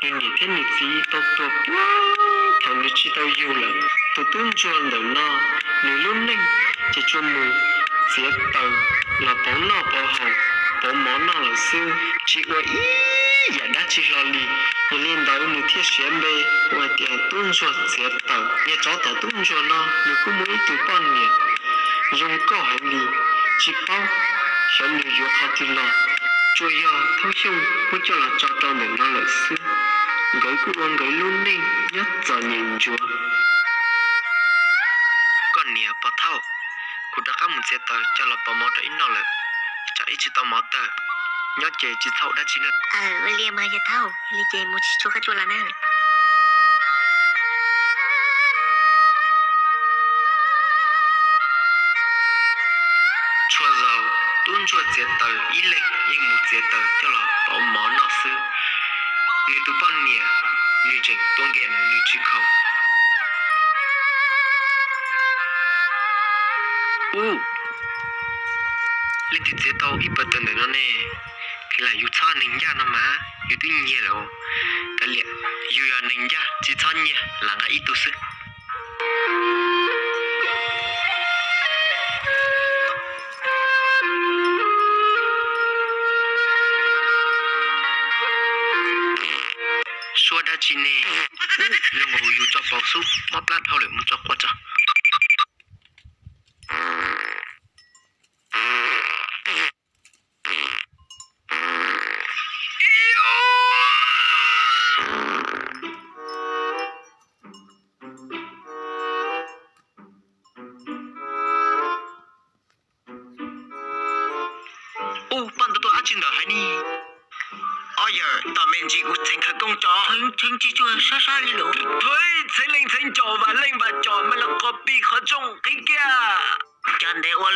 Nws niam thiab nws txiv tau tuag puag thaum nws tsis tau yug lawm. Tus tub ntsuag ntawm no, nws lub neej ces tsuas mus txiav taws los pauv noj pauv haus, pauv mov noj lawm xwb, tsis ua ib yam dab tsi hlo li. Yog li ntawd nws thiaj siav npe hu hais tias tub ntsuag txiav taws. Niag tsov tom tub ntsuag no nws kuj muaj ib tug poj niam zoo nkauj heev li, tsis paub xyov nws yuav qhov twg los, tsuas yog Thoob Xyooj muab coj los tso rau ntawm no lawm xwb. Nkawd kuj ua nkawd lub neej nyob txom nyem ntsuav. Koj niam Pov Thauj, kuv rov qab mus txiav taws coj los pauv mov rau ib noj lawm, tsam ib tsis tau mov tawg, nyob ces tsis txhob ua dab tsi na. Ua li mas yawg Thauj, li ces mus tsis tshua qab tsuaj los na. Txhua zaus tub ntsuag txiav taws ib leeg yeej mus txiav taws coj los pauv mov noj xwb. Nws tus poj niam, nws tseem tua nkias nws tsis khaum. Ub, leej twg txiav tau ib pawg taws ntawm no ne? Kheev lam yus txhob neeg ncaj no mas yus twb nyiag lawm. Kav liam, yus yog neeg ncaj tsis txhob nyiag, lam nqa ib tug xwb. Suab dab tsi ne? Zoo nkaus yus tso paus xub mob plab dhau lawm, mus tso quav tso. Ub, poj ntawd tuaj dab tsi ntawm haiv ne? Ob yawm, tom me ntsis kuv txheev khawv koob tso. Txheev tsis tshua sab sab li lawm. Txheev leej txheev caum, vam leej vam caum, mas los qhov pis qhov tsooj qhib kiag. Cov ntev ua